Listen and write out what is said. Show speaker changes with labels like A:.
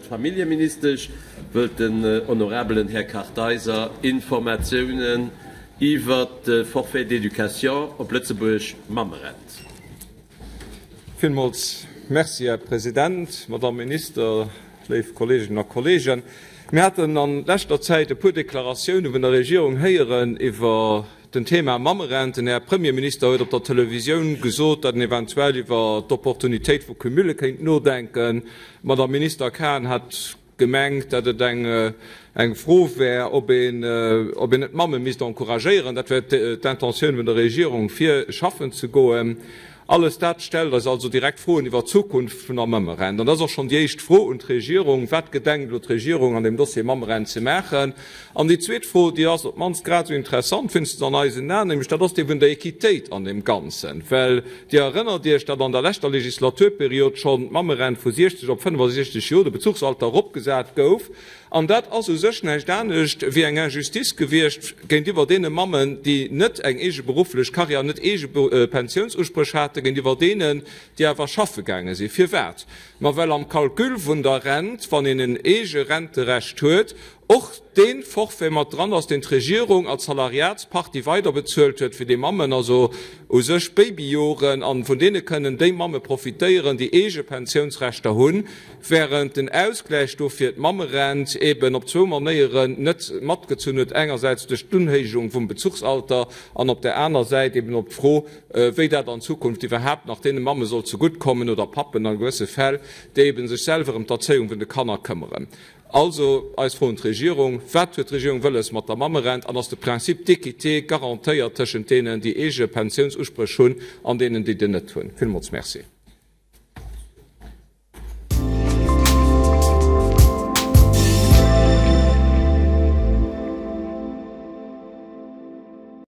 A: D'Familljeministesch wëllt den honorabelen Här Kartheiser Informatiounen iwwert de Forfait d'éducation, op Lëtzebuergesch Mammerent.
B: Villmools Merci, Här President, Madamm Minister, léif Kolleeginnen a Kolleegen. Mir haten a leschter Zäit e puer Deklaratioune vun der Regierung héieren iwwer den Thema Mammerent. Den Här Premierminister huet op der Televisioun gesot, datt en eventuell iwwer d'Opportunitéit vu Cumule kéint nodenken. D'Madamm Minister Cahen hat gemengt, datt et eng Fro wär, ob een net d'Mamme misst encouragéieren, dat wär d'Intentioun vun der Regierung, fir schaffen ze goen. Alles dat stellt eis also direkt Froen iwwer d'Zukunft vun der Mammerent. An dat ass och schonn déi éischt Fro un d'Regierung, Wat gedenkt elo d'Regierung an deem Dossier Mammerent ze maachen? An déi zweet Fro, déi ass op d'mannst grad esou interessant, wéinstens an eisen Aen, nämlech dat ass déi vun der Equitéit an deem Ganzen. Well Dir erënnert Iech, datt an der leschter Legislaturperiod schonn d'Mammerent vu 60 op 65 Joer, de Bezuchsalter, eropgesat gouf. An dat ass u sech näischt anescht wéi eng Injustice gewiescht géintiwwer deene Mammen, déi net eng eege berufflech Karriär an net eege Pensiounsuspréch haten, géintiwwer deenen, déi awer schaffe gaange sinn. Firwat? Ma well am Calcul vun der Rent, wann een en eege Renterecht huet, och dee Forfait mat dran ass, deen d'Regierung als Salariatspartie weiderbezuelt huet fir déi Mammen, also u sech Babyjoren, an vun deene kënnen déi Mamme profitéieren, déi eege Pensiounsrechter hunn, während den Ausgläich do fir d'Mammerent eben op zwou Manéieren net matgezunn huet, engersäits duerch d'Unhéijung vum Bezuchsalter an op där aner Säit eben op d'Fro, wéi dat an Zukunft iwwerhaapt nach deene Mamme soll zeguttkommen oder Pappen a gewësse Fäll, déi eben sech selwer ëm d'Erzéiung vun de Kanner këmmeren. Also eis Fro un d'Regierung, Wat huet d'Regierung wëlles mat der Mammerent an ass de Principe d'équité garantéiert tëschent deenen, déi eege Pensiounsuspréch hunn an deenen, déi den net hunn? Villmools Merci.